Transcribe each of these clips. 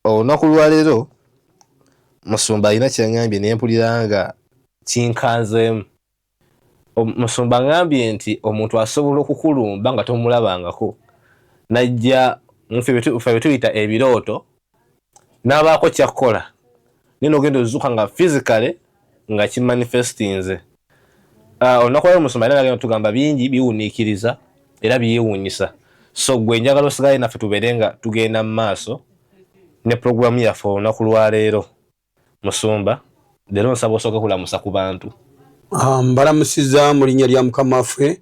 Olunaku lwaleero musumba alina kyaŋŋambye naye mpulira nga kinkanzeemu. Musumba aŋŋambye nti omuntu asobola okukulumba nga tomulabangako najja nfe bye tuyita ebirooto n'abaako kyakkola naye n'ogenda ozuuka nga physically nga kimanifestinze. Olunaku lwaleero musumba alina agenda tugamba bingi biwuniikiriza era byewuunyisa, so gwe njagala osigale naffe tubeere nga tugenda mu maaso ne pulogulaamu yaffe olunaku lwaleero. Musumba, leero nsaba osooke kulamusa ku bantu. Mbalamusiza mu linnya lya Mukama waffe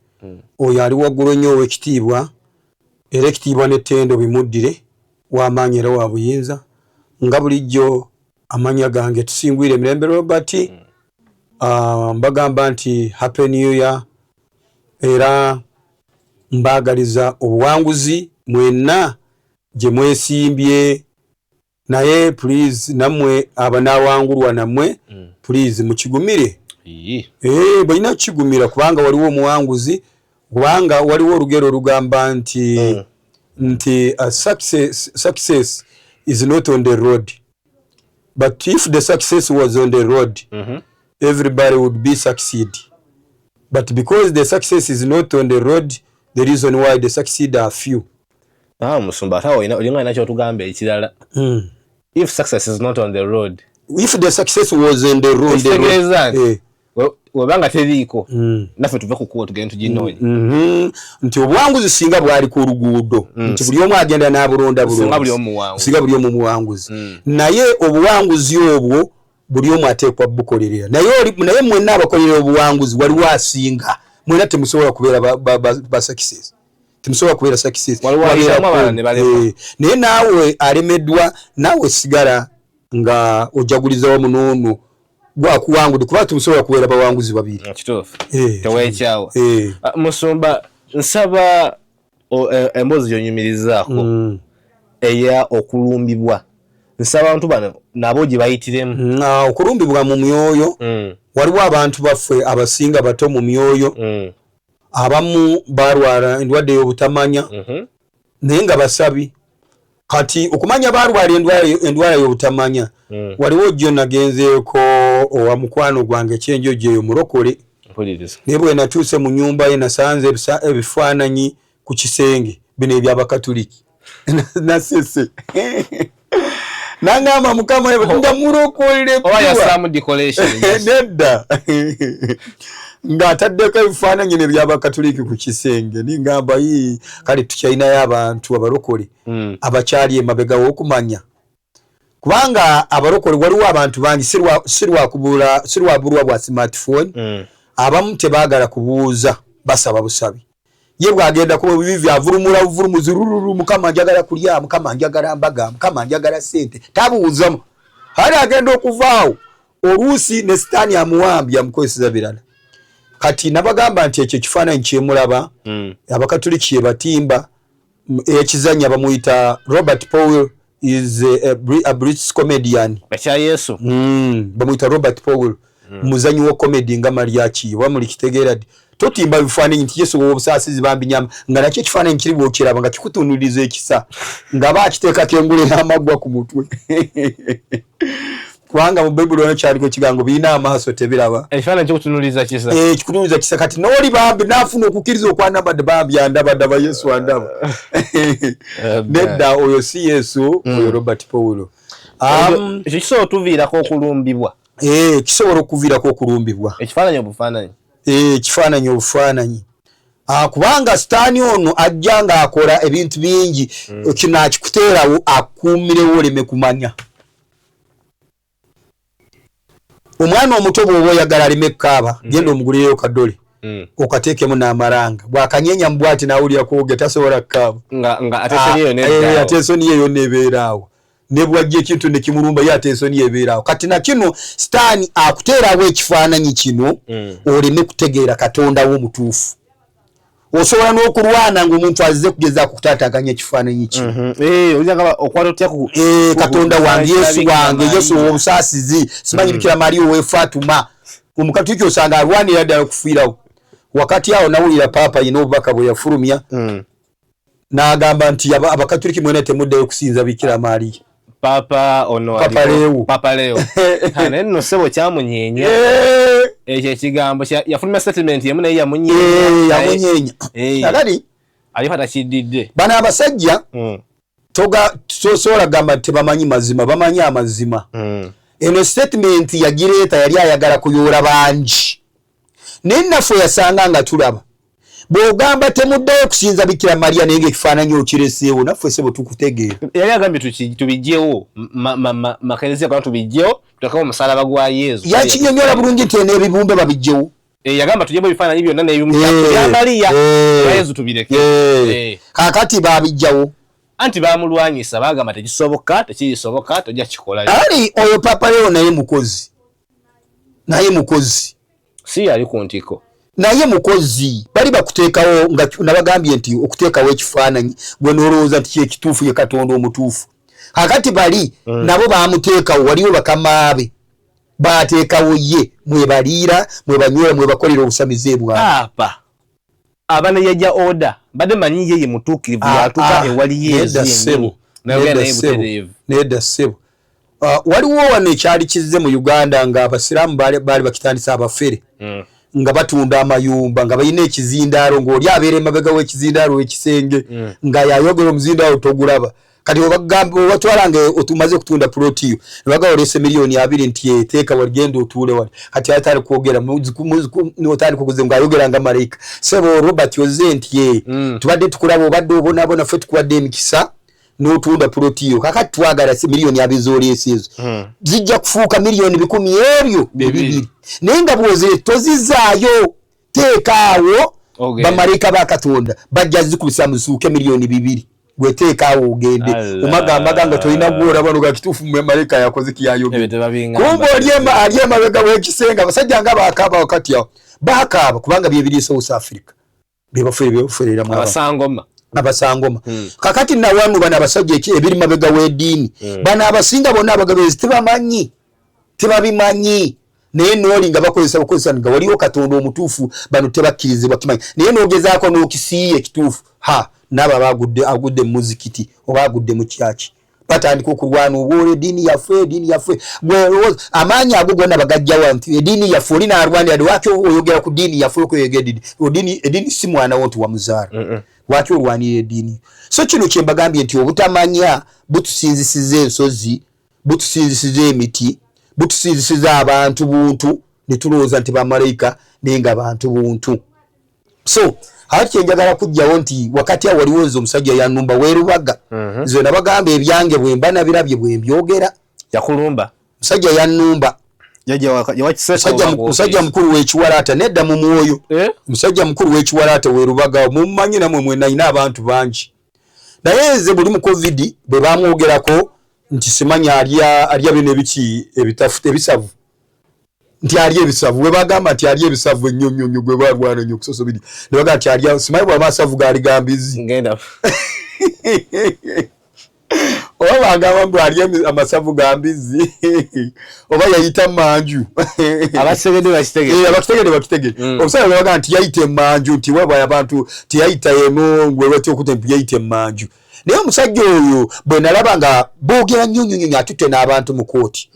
oyo ali waggulu ennyo ow'ekitiibwa, era ekitiibwa n'ettendo bimuddire, w'amaanyi era wa buyinza. Nga bulijjo amannya gange Tusingwire Mirembe Robert. Mbagamba nti happy new year, era mbaagaliza obuwanguzi mwenna gye mwesimbye, naye please nammwe abanaawangulwa nammwe please mukigumire. Balina kukigumira kubanga waliwo omuwanguzi, kubanga waliwo olugero olugamba nti nti success is not on the road, but if the success was on the road, everybody would be succeed, but because the success is not on the road, the reason why the succeed are few. Musumba, ate awo olinga olina ky'otugamba ekirala. If success is not on the road, if the success was on the road, ekitegeeza nti webanga teriiko, naffe tuve ku kkubo tugende tuginoonye. Nti obuwanguzi singa bwali ku luguudo, nti buli omu agenda n'abulonda singa buli omu muwanguzi, singa buli omu muwanguzi. Naye obuwanguzi obwo buli omu ateekwa bukolerera, naye mwenna abakolerera obuwanguzi waliwo asinga. Mwenna temusobola kubeera ba success, temusobola kubeera success. Waliwo ayitamu abalala ne balema. Naye naawe alemeddwa, naawe sigala nga ojaguliza wamu n'ono gwakuwangudde, kuba temusobola kubeera bawanguzi babiri. Kituufu. Teweekyawa. Musumba, nsaba emboozi gy'onyumirizaako eya okulumbibwa, nsaba abantu bano nabo gye bayitiremu. Okulumbibwa mu myoyo, waliwo abantu baffe abasinga bato mu myoyo, abamu balwala endwadde y'obutamanya, naye nga basabi. Kati okumanya balwala endwala y'obutamanya, waliwo jjo nagenzeeko owa mukwano gwange kyenjojo eyo mulokole, naye bwe natuuse mu nyumba ye nasanze ebifaananyi ku kisenge bino ebyabakatuliki. Nasese nangamba, "Mukama, nga mulokole." Oba yassaamu decoration? Nedda, ng'ataddeko ebifaananyi nebyabakatuliki ku kisenge. Ningamba, "Yii, kale tukyalinayo abantu abalokole abakyali emabega w'okumanya," kubanga abalokole waliwo abantu bangi si lwabulwa bwa smartphone, abamu tebaagala kubuuza, basaba busabi. Ye bwagenda kuba bivi avulumula buvulumuzi rururu, "Mukama, njagala kulya. Mukama, njagala mbaga. Mukama, njagala sente." Tabuuzamu. Hali agenda okuvaawo oluusi ne sitaani amuwambye, amukozeseza birala. Kati nabagamba nti ekyo ekifaananyi kyemulaba, abakatuliki yebatimba ekizanya, bamuyita Robert Powell, is a British comedian. Ekya Yesu? Bamuyita Robert Powell, muzanyi wa comedy nga Mariachi oba mulikitegeera ddi. Totimba bifaananyi nti Yesu owobusaasizi bambi nyama, nga nakyo ekifaananyi kiri bwokiraba nga kikutunuliza ekisa, nga bakiteekako engule n'amaggwa ku mutwe, kubanga mu Bayibuli ono kyaliko ekigambo birina amaaso tebiraba. Ekifaananyi kikutunuliza kisa. Kikutunuliza kisa. Kati n'oli bambi naafuna okukkiriza okwanabadde, bambi andaba, ndaba Yesu andaba. Nedda, oyo si Yesu, oyo Robert Powell. Ekyo kisobola otuviirako okulumbibwa? Kisobola okuviirako okulumbibwa. Ekifaananyi obufaananyi. Ekifaananyi obufaananyi. Kubanga sitaani ono ajja ng'akola ebintu bingi, kino akikuteerawo akuumirewo oleme kumanya. Omwana omuto bw'oba oyagala aleme kukaaba, genda omugulireyo kadole, okateekemu n'amaranga. Bw'akanyenya mu bwati n'awulira kwoge, tasobola kukaaba. Nga ate ensonyi eyo nedda. Ate ensonyi eyo nebeera awo, ne bwajja ekintu ne kimulumba, ye ate ensonyi ebeera awo. Kati na kino sitaani akuteerawo ekifaananyi kino oleme kutegeera Katonda wo mutuufu. Osobola n'okulwana ng'omuntu azze kugezaako kutaataaganya ekifaananyi kino. Okwata otya ku Katonda ku wange, kifaananyi Yesu kya Bikira wange, Yesu Maria? ow'obusaasizi, simanyi Bikira Maria ow'efatuma. Omukatuliki osanga alwanira ddala okufiirawo. Wakati awo nawulira Paapa yina obubaka bwe yafulumya. N'agamba nti Abakatuliki mwena temuddayo kusinza Bikira Maria. Papa ono Papa Leo. Papa Leo. Naye nno ssebo kyamunyeenya. Ekyo ekigambo yafulumya statement emu naye yamunyeenya. Yamunyeenya. Kakati aliko atakiddidde. Bano abasajja tosobola kugamba nti tebamanyi mazima, bamanyi amazima. Eno statement yagireeta yali ayagala kuyoola bangi. Naye naffe yasanga nga tulaba. Bw'ogamba temuddayo kusinza Bikira Maria naye ng'ekifaananyi okireseewo, naffe ssebo tukutegeera. Yali agambye tubiggyewo, makereziya gonna tubiggyewo, tuteekeko omusaalaba gwa Yezu. Yakinyonnyola bulungi nti eno ebibumbe babiggyewo. Yagamba tugyemu ebifaananyi byonna n'ebibumbe bya Maria, bya Yezu tubireke. Kaakati babiggyawo. Anti baamulwanyisa, baagamba tekisoboka, tekirisoboka, tojja kukikolayo. Ali oyo Papa Leo naye mukozi. Naye mukozi. Si yali ku ntiko. Naye mukozi. Bali bakuteekawo nga nabagambye nti okuteekawo ekifaananyi gwe n'olowooza nti kyekituufu ye Katonda omutuufu. Kaakati bali nabo baamuteekawo, waliwo bakamaabe baateekawo ye mwebaliira, mwebanywera, mwebakolera obusamize bwabwe. Paapa aba ne yajja order, mbadde manyi ye ye mutuukirivu, yatuuka ewali Yezu yennyini. Nayogera naye butereevu. Nedda ssebo. Waliwo wano ekyali kizze mu Uganda nga abasiraamu baali bakitandisa abafere. Nga batunda amayumba nga balina ekizindaalo ng'oli abeera emabega w'ekizindaalo ekisenge nga yayogera omuzindaalo togulaba. Kati obatwala nga otumaze okutunda ploti yo ne bagamba oleese miliyoni abiri nti eteeka wali genda otuule wali. Kati atali kwogera otandika okuze ng'ayogera nga malayika. Ssebo Robert ozze nti ye tubadde tukulaba obadde obonaabona ffe tukuwadde emikisa n'otunda ploti yo. Kaakati twagala miliyoni abiri z'oleese ezo zijja kufuuka miliyoni bikumi ebyo bibiri. Naye nga bw'ozire tozizaayo, teeka awo bamalayika ba Katonda bajja zikubisa muzuuke miliyoni bibiri. Gwe teeka awo ogende. Omagambaga nga tolina gw'olaba no ga kituufu malayika yakoze ky'ayogera. Kumbe ali emabega w'ekisenge abasajja nga baakaaba wakati awo. Baakaaba kubanga bye biri e South Africa. Byebaferera mu abasangoma. Abasangoma. Kakati nawanu bano abasajja ebiri mabega w'eddiini. Bano abasinga bonna abagabirizi tebamanyi. Tebabimanyi. Naye n'oli nga bakozesa bukozesa nga waliwo Katonda omutuufu bano tebakkirizibwa kimanyi. Naye n'ogezaako n'okisiiya ekituufu. Ha, n'abo agudde mu muzikiti oba agudde mu kyaki. Batandika okulwana obwola eddiini yaffe, eddiini yaffe. Gwe olowooza amaanyi ago gonna bagajjawa nti eddiini yaffe oli n'alwanira lwaki oyogera ku ddiini yaffe okweyogera eddiini? Eddiini si mwana wo nti wamuzaala. Lwaki olwanirira eddiini? So kino kye mbagambye nti obutamanya butusinzisiza ensozi, butusinzisiza emiti, butusinzisiza abantu buntu, ne tulowooza nti bamalayika naye nga bantu buntu. So ate kye njagala kujjawo nti wakati awo waliwo nze omusajja yannumba weerubaga. Nze nabagamba ebyange bwe mba nabirabye bwe mbyogera. Yakulumba. Musajja yannumba. Musajja mukulu w'ekiwalaata nedda mu mwoyo. Musajja mukulu w'ekiwalaata weerubaga mummanyi namwe mwenna alina abantu bangi. Naye nze buli mu COVID bwe bamwogerako nti simanyi alya bino ebiki ebitafuta ebisavu. Nti alya ebisavu. Bwe bagamba nti alya ebisavu ennyo nnyo nnyo gwe balwana ennyo ku social media. Ne bagamba nti alya simanyi bw'aba amasavu gaali ga mbizi. Ngenda. Oba bagamba mbu alya amasavu ga mbizi. Oba yayita manju. Abakitegedde bakitegedde. Abakitegedde bakitegedde. Omusajja bwe bagamba nti yayita emanju nti wabwe abantu teyayita eno ngwe lwaki okute nti yayita emanju. Naye omusajja oyo bwe nalaba nga boogera nnyo nnyo nnyo atutte n'abantu mu kkooti.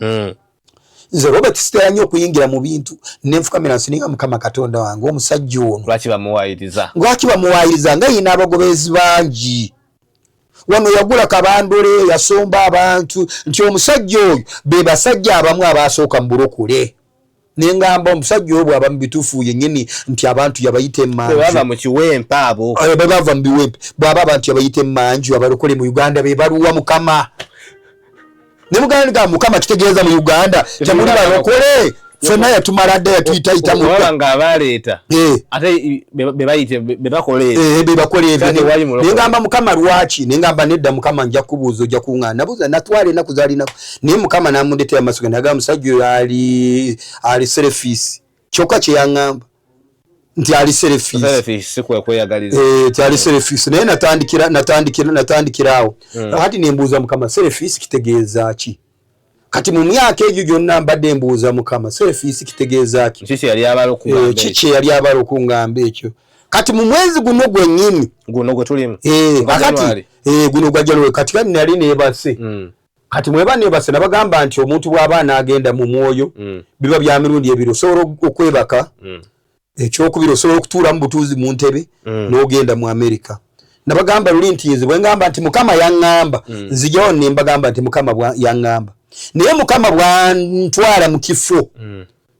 Nze Robert sitera nnyo okuyingira mu bintu ne nfukamira nsininga Mukama Katonda wange omusajja ono. Lwaki bamuwaayiriza? Lwaki bamuwaayiriza nga yina abagoberezi bangi. Wano yagula kabandole, yasomba abantu nti omusajja oyo be basajja abamu abaasooka mu bulokole. Ne ngamba omusajja oyo bw'aba mu bituufu yennyini nti abantu yabayita emmanju. Bwe bava mu kiwempe abo. Bwe bava mu biwempe. Bw'aba abantu yabayita emmanju abalokole mu Uganda be baluwa Mukama. Ne muganda nga Mukama kitegeeza mu Uganda temuli balokole. Ffenna yatumala dda yatuyitayita mu Baba nga abaleeta. Ate be bayite, be bakola ebyo. Be bakola ebyo. Ne ngamba Mukama lwaki? Ne ngamba nedda Mukama nja kubuuza ojja kuŋŋaana. Nabuuza natwala ennaku zaalina. Naye Mukama n'amundeetera amaaso ge n'agamba omusajja oyo ali selfish. Kyokka kye yaŋŋamba nti ali selfish. Selfish si kwe kweyagaliza. Nti ali selfish. Naye natandikira awo. Kati ne mbuuza Mukama selfish kitegeeza ki? Kati mu myaka egyo gyonna mbadde mbuuza Mukama selfish kitegeeza ki? Kiki yali abala okungamba ekyo? Kiki yali abala okungamba ekyo? Kati mu mwezi guno gwennyini guno gwe tulimu, kakati guno gwa January, kati kati nali neebase. Kati mweba neebase, nabagamba nti omuntu bw'aba anaagenda mu mwoyo, biba bya mirundi ebiri. Osobola okwebaka. Ekyokubiri, osobola okutuula mu butuuzi mu ntebe n'ogenda mu Amerika. Nabagamba luli nti nze bwe ngamba nti Mukama yaŋŋamba, nzijawo ne mbagamba nti Mukama yaŋŋamba, naye Mukama bwantwala mu kifo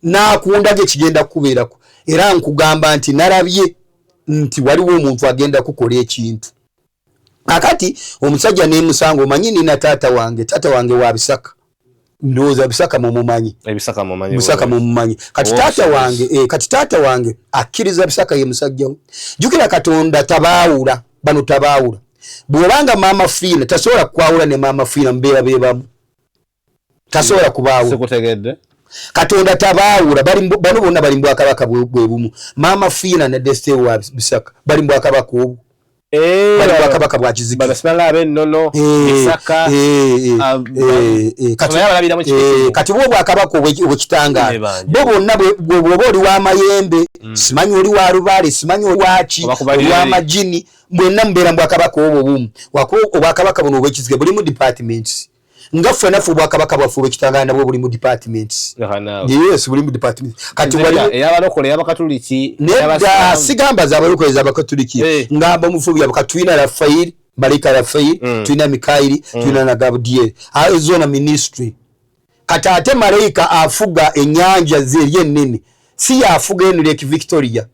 n'akundaga ekigenda kukubeerako, era nkugamba nti nalabye nti waliwo omuntu agenda kukola ekintu. Akati omusajja nemusanga, omanyi nina taata wange, taata wange wa Bisaka, ndowooza Bisaka mumumanyi. Bisaka mumumanyi. Kati taata wange, kati taata wange akkiriza Bisaka ye musajja we. Jjukira Katonda tabaawula, bano tabaawula. Bw'obanga Maama Fiina tasobola kukwawula ne Maama Fiina, mubeera bebamu, tasobola kubaawula. Katonda tabaawula, bano bonna bali mu bwakabaka bwe bumu. Maama Fiina ne Deste wa Bisaka bali mu bwakabaka obwo, bali bwakabaka bwa kizikira. Kati bwo obwakabaka obwekitangaala, bo bonna bwoba oli w'amayembe, simanyi oli wa lubaale, simanyi oli waki, olw'amajini, bwenna mubeera mu bwakabaka obwo bumu. Obwakabaka buno obwekizikira bulimu departments, nga ffe naffe obwakabaka bwaffe obwekitangaala nabwo buli mu departments. Yes, buli mu departments. Kati wali ey'abakatuliki? Nedda, sigamba z'abalokole, z'abakatuliki. Ngamba mufu byabwe. Tulina Rafairi, malayika Rafairi, tulina Mikairi, tulina na Gabudyeri, zona ministry. Kati ate malayika afuga ennyanja zeri ennene si yafuga eno Lake Victoria?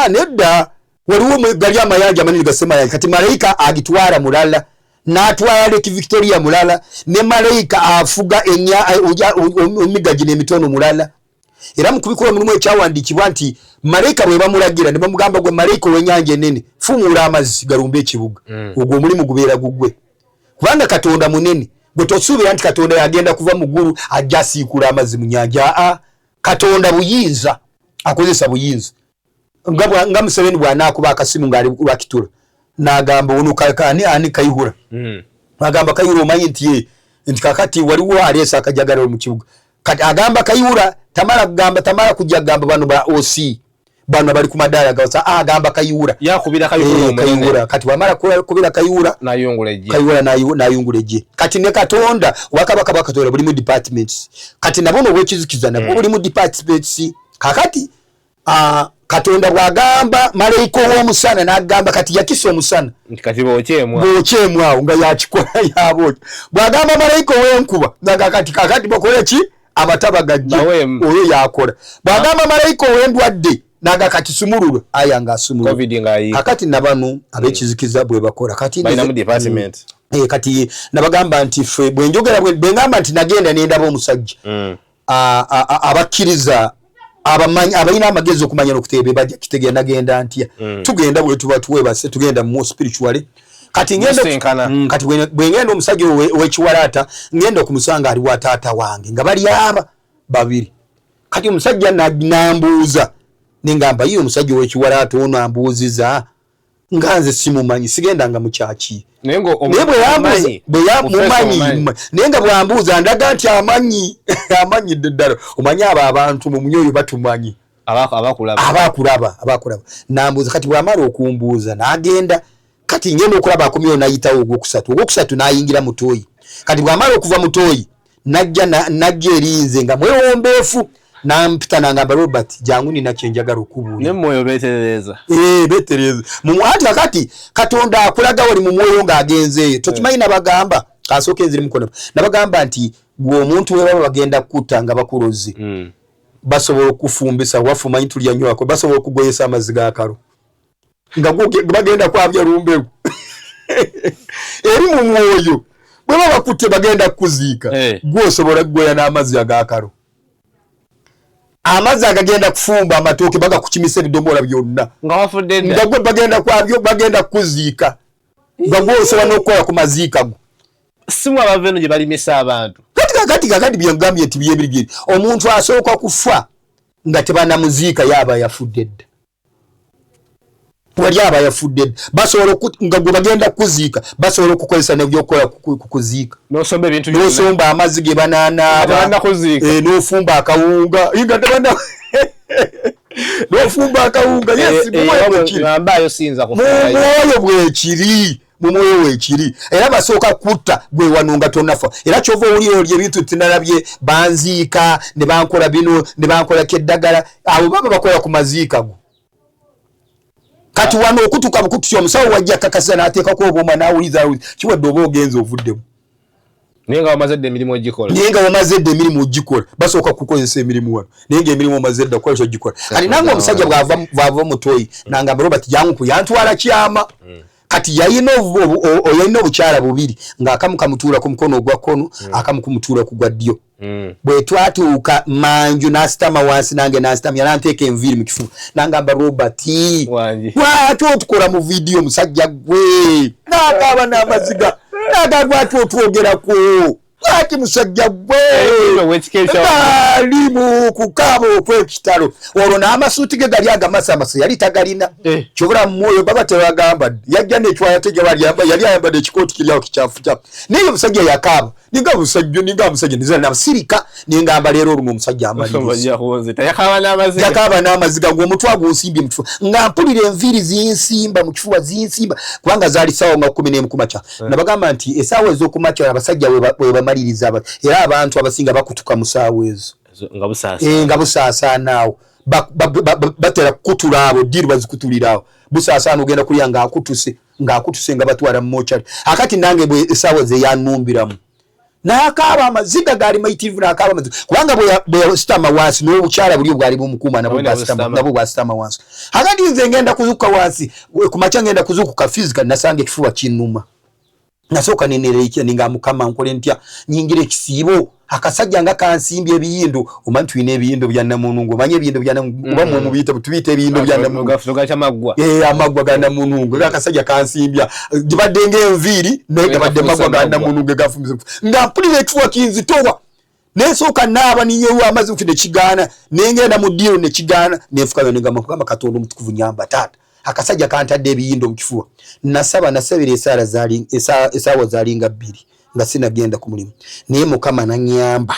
Nedda, waliwo gali amayanja amanene gasemayanja. Kati malayika agitwala mulala, n'atwala Lake Victoria mulala, ne malayika afuga emiga gino emitono mulala. Era mu kubikula mulimu ekyawandiikibwa nti malayika bwe bamulagira ne bamugamba, "Gwe malayika ow'ennyanja enene, fuumuula amazzi galumbe ekibuga," ogwo omulimu gubeera gugwe, kubanga Katonda munene. Gwe tosuubira nti Katonda yagenda kuva mu ggulu ajja asiikula amazzi mu nyanja. Aa, Katonda buyinza, akozesa buyinza. Nga Museveni bw'anaakuba akasimu ng'ali Lwakitula n'agamba ono ani ani Kayihura, agamba Kayihura, "Omanyi nti ye nti kakati waliwo aleese akajagalalo mu kibuga." Kati agamba Kayihura, tamala kugamba, tamala kujja kugamba bano ba OC, bano bali ku madaala gawasa, agamba Kayihura. Yakubira Kayihura. Kayihura. Kati bwamala kubira Kayihura, nayungula ejje. Kayihura nayungula ejje. Kati ne Katonda, obwakabaka bwa Katonda bulimu departments. Kati nabo nobwekizikiza nabwo bulimu departments. Kakati Katonda bw'agamba malayika ow'omusana n'agamba kati yakisa omusana. Nti kati bookyemwa. Bookyemu awo nga yakikola, yabookya. Bw'agamba malayika ow'enkuba nga kati kakati bakole ki, amataba gajje. Baweemu. Oyo yakola. Bw'agamba malayika ow'endwadde naga kati sumulula, aya nga asumulula. Covid ng'ayiika. Kakati nabano ab'ekizikiza bwe bakola kati. Balinamu department. Kati nabagamba nti ffe bwe njogera, bwe ngamba nti nagenda nendaba omusajja, abakkiriza abamanyi, abalina amagezi okumanya n'okuteebe bajja kitegeera nagenda ntya. Tugenda bwe tuba tuwebase, tugenda mu spiritually. Kati ngenda Musinkana. Kati bwe ngenda omusajja ow'ekiwalaata, ngenda okumusanga ali wa taata wange nga bali aba babiri. Kati omusajja nambuuza, nengamba, "Ye omusajja ow'ekiwalaata ono ambuuziza nga nze simumanyi, sigendanga mu kyaki." Naye nga naye bwe yambuuza omumanyi, bwe mu face. Mumanyi. Omumanyi. Naye nga bwambuuza ndaga nti amanyi, amanyidde ddala. Omanyi abo abantu mu myoyo batumanyi. Abakulaba. Abakulaba, abakulaba. Nambuuza. Kati bwamala okumbuuza n'agenda. Kati ngenda okulaba akomyewo, nayitawo ogwokusatu, ogwokusatu n'ayingira mutoyi. Kati bwamala okuva mutoyi najja najja erinze nga mwewombeefu, nampita nangamba, "Robert, jangu, nina kyenjagala okubuulira." Ne mwoyo beeterereza. Eh, betereza anti kakati Katonda akulaga wali mu mwoyo ng'agenzeeyo. Tokimanyi, nabagamba kasooka eziri mukono, nabagamba nti gwe omuntu we baba bagenda kutta nga bakuloze, basobola okufumbisa wafu, manyi tulya nywako, basobola okugoyesa amazzi g'akalo nga bagenda kwabya lumbewu eri mu mwoyo. Bwe baba bakutte bagenda kukuziika, gwe osobola kugoya n'amazzi ag'akalo, amazzi agagenda kufumba amatooke, bagakukimisa ebidomola byonna. Nga wafudde dda. Nga gwe bagenda kwabyo, bagenda kukuziika, nga gwe osobola n'okukola ku maziika go. Simu abava eno gye balimisa abantu. Kati kakati byengambye nti byebiri byeri, omuntu asooka kufa nga tebanamuziika, yaaba yafudde dda. Wali aba yafudde dda. Basobola nga gwe bagenda kukuziika, basobola okukozesa nebyokukola ku kuziika. N'osomba ebintu byonna. N'osomba amazzi ge bananaaba. Tebannakuziika. N'ofumba akawunga nga tebana. N'ofumba akawunga. Yes, Eh, mu mwoyo bwekiri. Ngambaayo siyinza kufunayo. Mu mwoyo bwekiri, mu mwoyo wekiri. Era basooka kutta gwe wano nga tonafa. Era kyova owulira oli ebintu tinalabye, banziika ne bankola bino ne bankolako eddagala. Abo baba bakola ku maziika go. Kati wano okutuka bukutusi, omusawo wajja kakasa n'ateekako obuuma n'awuliza awuliza, kiwadde oba ogenza ovuddemu. Naye nga wamaze dda emirimu ogikola. Naye nga wamaze dda emirimu ogikola. Basooka kukozesa emirimu wano, naye nga emirimu omaze dda kukola kyogikola. Kati nange omusajja bw'ava mutoyi nangamba, "Robert, jangu." Ku yantwala kyama. Kati yayina yalina obukyala bubiri, ng'akamu kamutuula ku mukono ogwa kkono, akamu kumutuula ku gwa ddyo. Bwe twatuuka manju, n'asitama wansi, nange n'asitamya, nanteeka enviiri mu kifuba, nangamba, "Robert, Wangi. lwaki otukola mu vidiyo? Musajja gwe." N'akaaba n'amaziga, naga, "Lwaki otwogerako? Lwaki, musajja gwe?" Ow'ekika ekya Ali mu kukaaba okw'ekitalo. Olwo n'amasuuti ge gali agamasamasa yali tagalina. Kyobula mumwoyo baba tebagamba yajja nekiwaya tegewali, yali ayambadde ekikooti kiri awo kikyafu kyafu. Naye omusajja yakaaba, ninga musajja, ninga musajja nizala nabasirika, nengamba, leero olumu omusajja amaliriza. Musumba kunzita, yakaaba n'amaziga. Yakaaba n'amaziga, ng'omutwe agunsimbye mu kifuba, nga mpulira enviiri zinsimba mu kifuba, zinsimba, kubanga zaali ssaawa nga 11 kumakya. Nabagamba nti essaawa ez'okumakya abasajja we bamaliriza era abantu abasinga bakutuka mu ssaawa ezo. Nga busaasa. Eh, nga busaasaana awo. Batera kukutula abo ddiiru, bazikutulira awo busaasaana, ogenda kulya ng'akutuse, ng'akutuse, nga batwala mu mochari. Akati nange bwe essaawa ze yanumbiramu, n'akaaba amaziga gaali mayitirivu, n'akaaba amaziga, kubanga bwe yasitama wansi n'obukyala buli obwali bumukuuma nabwo Nabwo ne bwasitama. busitama. Nabwo bwasitama wansi. Akati nze ngenda kuzukuka wansi ku makya, ngenda kuzukuka physical, nasanga ekifuba kinnuma. Nasooka nenereikira, ninga, "Mukama, nkole ntya? Nyingira ekisiibo, akasajja nga kansimbye ebiyindo." Omanyi tulina ebiyindo bya namunungu, omanyi ebiyindo bya Namunungu? Oba mwe mubiyita, tubiyita ebiyindo bya Namunungu. Gaca maggwa. Eh, amaggwa ga namunungu. Era akasajja kansimbya, gibadde ng'enviiri, naye gabadde maggwa ga namunungu gafumise. Nga mpulira ekifuba kinzitowa, nensooka naaba, ninyewa amazzi nti nekigaana, nengenda mu ddiiro nekigaana, nenfukamira, nengamba, "Mukama Katonda omutukuvu, nyamba taata, akasajja kantadde ebiyindo mu kifuba." Nasaba, nasabira esaala zaali esaawa zaalinga 2 nga sinagenda ku mulimu, naye Mukama nanyamba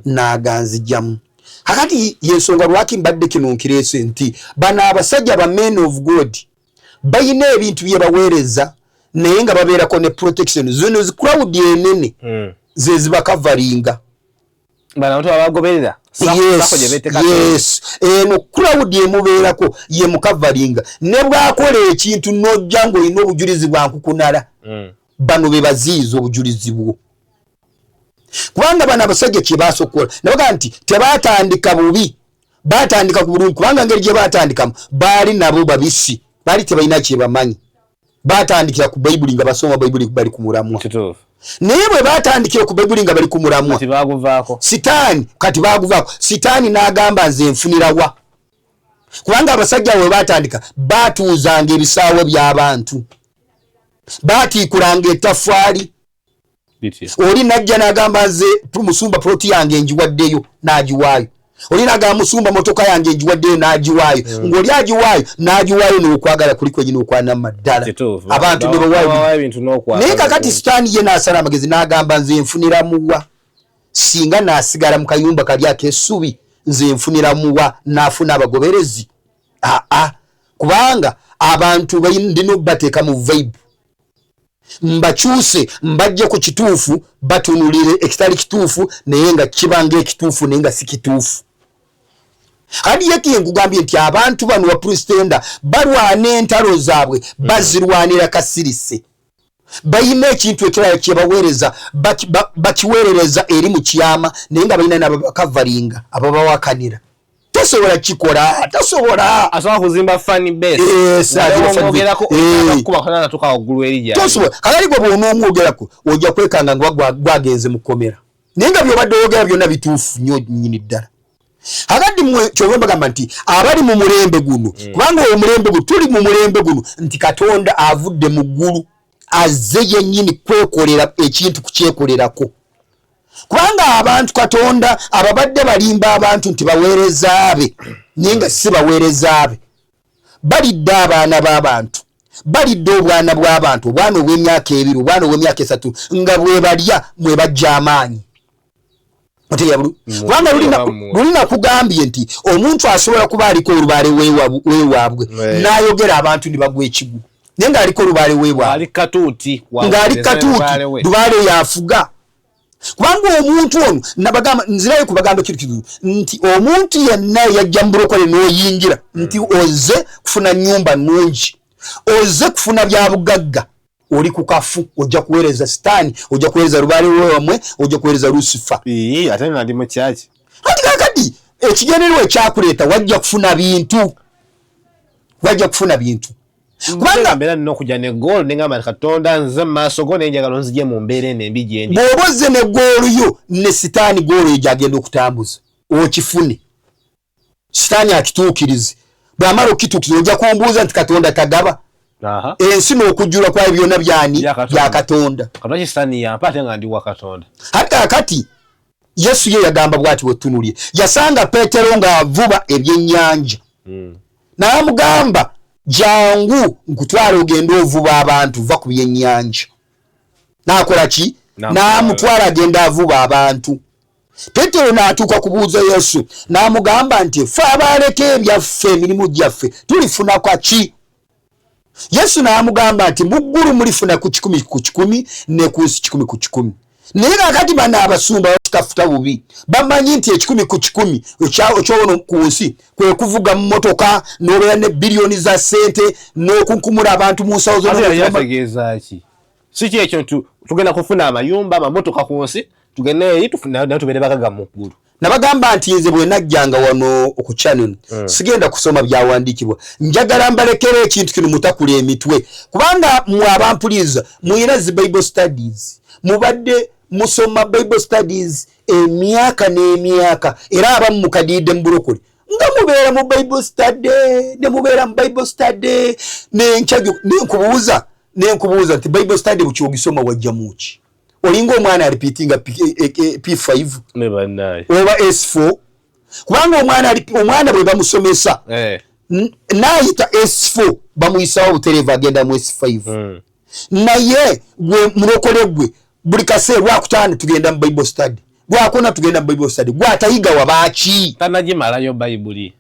n'aganzijamu. Kakati yensonga lwaki mbadde kino nkireese nti bano abasajja ba men of God balina ebintu bye baweereza, naye nga babeerako ne protection. Zino zi crowd enene ze zibakavaringa. Bano abantu abagoberera. Yes, yes. Eno crowd emubeerako ye mukavaringa, ne bwakola ekintu n'ojja ng'olina obujulizi bwa nkukunala, bano be baziyiza obujulizi bwo. Kubanga bano abasajja kye basokola, nabaga nti tebatandika bubi, batandika ku bulungi, kubanga ngeri gye batandikamu baali nabo babisi, baali tebalina kye bamanyi. Batandikira ku Bayibuli, nga basoma Bayibuli, bali ku mulamwa. Naye bwe batandikira ku Bayibuli nga bali ku mulamwa, Kati baguvaako. Sitaani, kati baguvaako. Sitaani n'agamba, "Nze nfunirawa?" Kubanga abasajja bwe batandika batuuzanga ebisaawe by'abantu, batiikulanga etafaali. Bitya? Oli najja n'agamba, "Nze musumba, ploti yange ngiwaddeyo," n'agiwaayo. Oli n'agamba, "Musumba, motoka yange ngiwaddeyo," n'agiwaayo. Ng'oli agiwaayo, n'agiwaayo n'okwagala kuli kwenyini okwanamaddala. Abantu ne bawaayo. Bawayo ebintu n'okwagala. Naye kakati Sitaani ye n'asala amagezi n'agamba, "Nze nfunira muwa singa naasigala mu kayumba kali ak'essubi? Nze nfunira muwa naafuna abagoberezi?" Aa, kubanga abantu ndina obateeka mu vibe, mbakyuse, mbajje ku kituufu, batunulire ekitali kituufu, naye nga kiba ngaekituufu, naye nga si kituufu. Kati ye nkugambye nti abantu bano bapulesitenda balwana entalo zaabwe, bazirwanira kasirise. Balina ekintu ekirala kyebaweereza, bakiweerereza eri mu kyama, naye nga balina nababakavaringa ababawakanira. Tosobola kikola, tosobola. Asobola kuzimba fan base. Yes, azimba fan base. Omwogerako kuba kona natuka waggulu eri gyali. Tosobola. Kakali gwe bw'onoomwogerako ojja kwekanga nga gwagenze mu kkomera, naye nga byobadde oyogera byonna bituufu nnyo nnyini ddala. Akaddi mmwe kyova mbagamba nti abali mu mulembe guno, kubanga omulembe guno, tuli mu mulembe guno nti Katonda avudde mu ggulu, azze yennyini kwekolera ekintu, kukyekolerako, kubanga abantu Katonda ababadde balimba abantu nti baweereza be, naye nga si baweereza be. Balidde abaana b'abantu, balidde obwana bw'abantu, obwana obw'emyaka 2, obwana obw'emyaka 3, nga bwe balya mwe bajja amaanyi. Kubanga luli nakugambye nti omuntu asobola kuba aliko olubaale wewaabwe n'ayogera abantu ne bagwa ekigu, naye ng'aliko olubaale wewaabwe, ng'ali katuuti lubaale yafuga. Kubanga omuntu ono nabagamba, nzirayo kubagamba kintu kizibu nti omuntu yenna yajja mu bulokole n'oyingira nti ozze kufuna nnyumba nnungi, ozze kufuna bya bugagga, oli ku kafu, ojja kuweereza sitaani, ojja kuweereza lubaale wewamwe, ojja kuweereza Lusifa. Ate nga ndi mu kyaki. Anti kakati ekigendererwa ekyakuleeta, wajja kufuna bintu, wajja kufuna bintu. Kubanga mbeera nina okujja ne goal, nengamba nti Katonda, nze mu maaso go, naye njagala onzigye mu mbeera eno embi gyendi. Bw'oba ozze ne goal yo, ne sitaani goal eyo gyagenda okutambuza okifune, sitaani akituukirize. Bw'amala okukituukiriza, ojja kumbuuza nti Katonda tagaba? Ensi n'okujjula kwayo byonna byani? Bya Katonda. Lwaki sitaani yampa ate nga ndi wa Katonda? Ate kakati Yesu ye yagamba bw'ati, wetunulye, yasanga Peetero ng'avuba ebyennyanja, n'amugamba, "Jangu nkutwala ogende ovuba abantu, va ku byennyanja." N'akola ki? N'amutwala agenda avuba abantu. Petero n'atuuka kubuuza Yesu, n'amugamba nti, "Fe abaaleka ebyaffe, emirimu gyaffe, tulifuna kaki?" Yesu n'amugamba nti, "Mu ggulu mulifuna ku 100 ku 100, ne ku nsi 100 ku 100." Naye kakati bano abasumba bakitafuta bubi. Bamanyi nti 100 ku 100 ekyono ku nsi kwe kuvuga mu motoka n'obeera ne biliyoni za ssente n'okunkumula abantu mu nsawo. Z'otegeeza ki? Si kyekyo nti tugenda kufuna amayumba, amamotoka ku nsi, tugende eri naye tubeere bagaga mu ggulu? Nabagamba nti nze bwe najjanga wano ku channel, sigenda kusoma byawandiikibwa. Njagala mbalekere ekintu kino, mutakula emitwe, kubanga mwe abampuliriza muyina zi Bible studies, mubadde musoma Bible studies emyaka n'emyaka, era abamu mukadiidde mu bulokole nga mubeera mu Bible study, ne mubeera mu Bible study nenkya. Nenkubuuza nti Bible study bukyogisoma wajja muki? Olinga omwana arepeatinga P5 ne bannaye oba S4, kubanga omwana bwe bamusomesa, n'ayita S4, bamuyisawo butereevu agenda mu S5. Naye gwe mulokole, gwe buli kaseera Lwakutaano tugenda mu Bible study, Lwakuna tugenda mu Bible study, gwatayiga wabaaki? Tanagimalayo Bayibuli.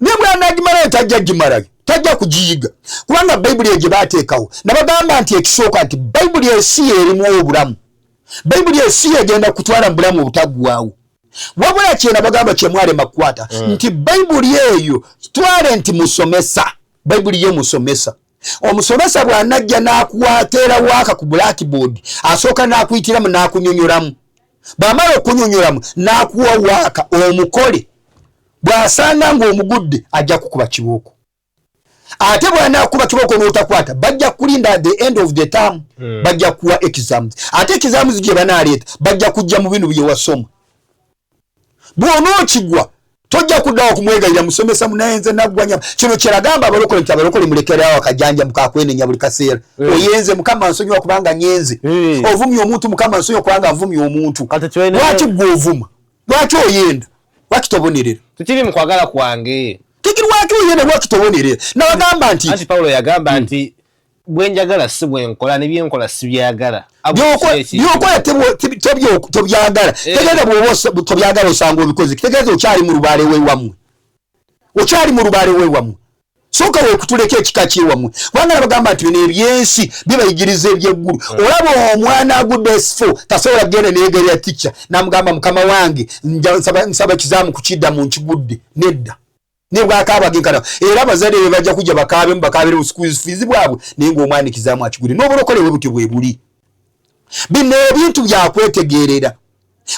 Ne bwanagimalayo, tajja gimalayo, tajja kugiyiga, kubanga Bayibuli eyo gye bateekawo, nabagamba nti ekisooka nti Bayibuli ensi erimu obulamu, Bayibuli ensi egenda kutwala mu bulamu obutaggwawo. Wabula kyenabagamba kyemwalema kukwata nti Bayibuli eyo, twale nti musomesa, Bayibuli ye musomesa. Omusomesa bw'anajja n'akuwateera waaka ku blackboard, asooka n'akuyitiramu n'akunyonyolamu. Bw'amala okunyonyolamu n'akuwa waaka omukole, bw'asanga ng'omugudde ajja kukuba kibooko. Ate bw'anaakuba kibooko n'otakwata, bajja kulinda at the end of the term, bajja kuwa exams. Ate exams gye banaaleeta bajja kujja mu bino bye wasoma. Bw'onookigwa, tojja kuddawo kumwegayira, "Musomesa munaye, nze naggwanya." Kino kyeragamba abalokole nti abalokole mulekerawo akajanja mukakwenenya buli kaseera. Oyenze, "Mukama nsonyiwa kubanga nyenze." Ovumye omuntu, "Mukama nsonyiwa kubanga nvumye omuntu." Kati tulina- Lwaki gwe ovuma? Lwaki oyenda? Lwaki tobonerera? Tekiri mu kwagala kwange. Tiki lwaki oyenda? Lwaki tobonerera? Nabagamba nti Anti Pawulo yagamba nti bwenjagala si bwenkola, nebyenkola si byagala. Byokola tobyagala. Tegeeza bwoba tobyagala, osanga obikoze, kitegeeza okyali mu lubaale wewammwe, okyali mu lubaale wewammwe. Sooka weekutuleko ekika kyewammwe, kubanga nabagamba nti bino ebyensi bibayigiriza ebyeggulu. Olaba omwana agudde S4 tasobola kugenda neyegerera ticca namugamba, "Mukama wange, nsaba kizaamu kukidda mu nkigudde." Nedda, ne bwakaaba genkana, era abazadde be bajja kujja bakaabemu, bakaabire school fees bwabwe, naye ng'omwana ekizaamu akigudde. N'obulokole bwe butyo bwe buli. Bino ebintu byakwetegeerera.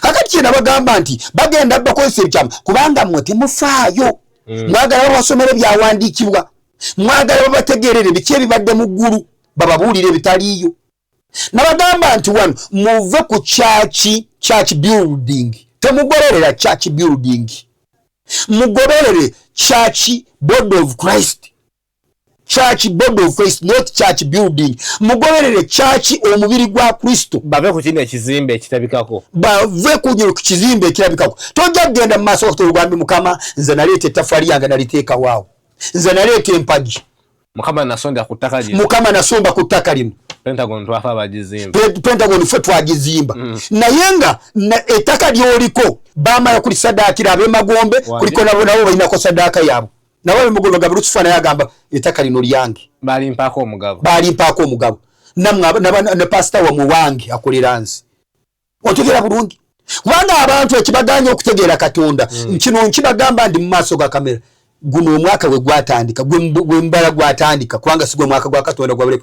Kakati kye nabagamba nti bagenda bakozesa ebikyama, kubanga mmwe temufaayo. Mwagala babasomere byawandiikibwa, mwagala babategeerere biki ebibadde mu ggulu, bababuulire ebitaliiyo. Nabagamba nti wano muve ku church building, temugoberera church building, mugoberere church body of Christ, church body of Christ, not church building. Mugoberere church, omubiri gwa Kristo. Bave ku kino ekizimbe ekitabikako. Bave ku kizimbe ekirabikako. Tojja kugenda mu maaso ogambe, "Mukama, nze naleeta ettaffaali yange, naliteekawaawo, nze naleeta empagi." Mukama, nasonda ku ttaka lino. Mukama, nasomba ku ttaka lino. Pentagon twafa abagizimba. Pentagon ffe twagizimba. Naye nga ettaka lyoliko bamala kulisadaakira ab'emagombe, kuliko nabo nabo balinako sadaaka yaabwe. Nabo ab'emagombe gamba Lusifa naye agamba ettaka lino lyange. Balimpaako omugabo. Balimpaako omugabo. Nammwe ne pasita wammwe wange akolera nze. Otegeera bulungi? Kubanga abantu ekibaganya okutegeera Katonda, kino nkibagamba ndi mu maaso ga kamera. Guno omwaka bwe gwatandika, gwe mbala gwatandika, kubanga si gwe mwaka gwa Katonda gwa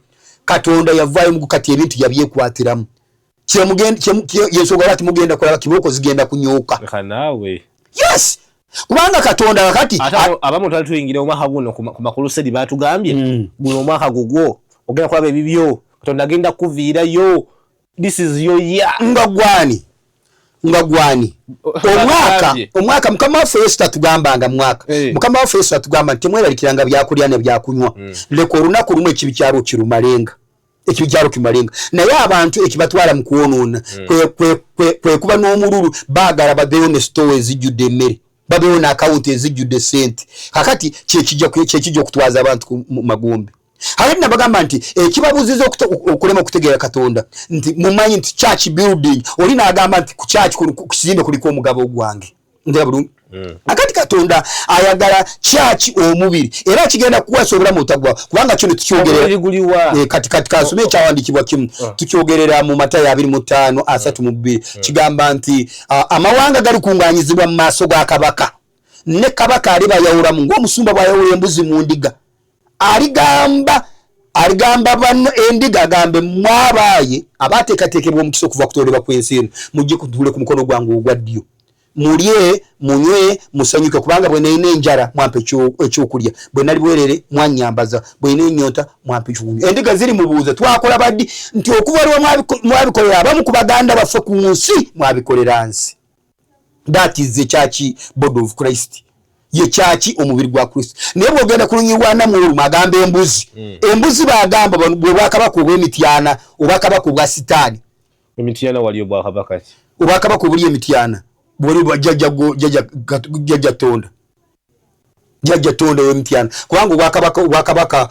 Katonda yavaayo mu kati ebintu yabyekwatiramu. Yensonga lwaki mugenda kulaba kibooko zigenda kunyooka. Yes! Kubanga Katonda wakati abamu twali tuyingira omwaka guno ku makulusedi batugambye guno omwaka gugwo ogenda kulaba ebibyo, Katonda agenda kuviirayo. This is your year. Nga gwani? Nga gwani? Omwaka Mukama waffe Yesu tatugambanga mwaka. Mukama waffe Yesu atugamba nti temweralikiranga byakulya ne byakunywa. Leka olunaku lumu ekibi kyalwo kirumalenga. Ekibi kyalwo kirumalenga. Naye abantu ekibatwala mu kwonoona kwe kuba n'omululu, baagala babeewo ne store ezijjudde emmere, babeewo ne akawunti ezijjudde ssente. Kakati kyekijja okutwaza abantu ku magombe. Kakati nabagamba nti ekibabuziza okulema okutegeera Katonda nti mumanyi nti church building, oli n'agamba nti ku church ku kizimbe kuliko omugabo gwange. Ndaba bulungi. Akati Katonda ayagala church omubiri era kigenda kukwasa obulamu obutaggwaawo, kubanga kino tukyogerera kati kati kansome ekyawandiikibwa kimu tukyogerera mu Matayo 25:32. Kigamba nti amawanga galikuŋŋaanyizibwa mu maaso ga kabaka, ne kabaka alibayawulamu ng'omusumba bw'ayawula embuzi mu ndiga. Aligamba bano endiga, agambe mwabaaye abateekateekebwa omukisa okuva kutondebwa kw'ensi eno, mujje kutuule ku mukono gwange ogwa ddyo, mulye munywe musanyuke, kubanga bwe nalina enjala mwampa ekyokulya, bwe nali bwerere mwanyambaza, bwe nalina ennyonta mwampa ekyokunywa. Endiga ziri mubuuza twakola baddi nti okuva lwe mwabikolera abamu ku baganda baffe ku nsi, mwabikolera nsi. That is the church body of Christ, ye church omubiri gwa Kristo. Naye bw'ogenda ku lunyiriri lwa 41 agamba embuzi. Embuzi bagamba bwe bwakabaka obw'emityana, obwakabaka obwa Sitaani. Emityana wali obwakabaka ki? Obwakabaka obuli emityana bwali bwa jjajja Tonda, jjajja Tonda ow'emityana, kubanga obwakabaka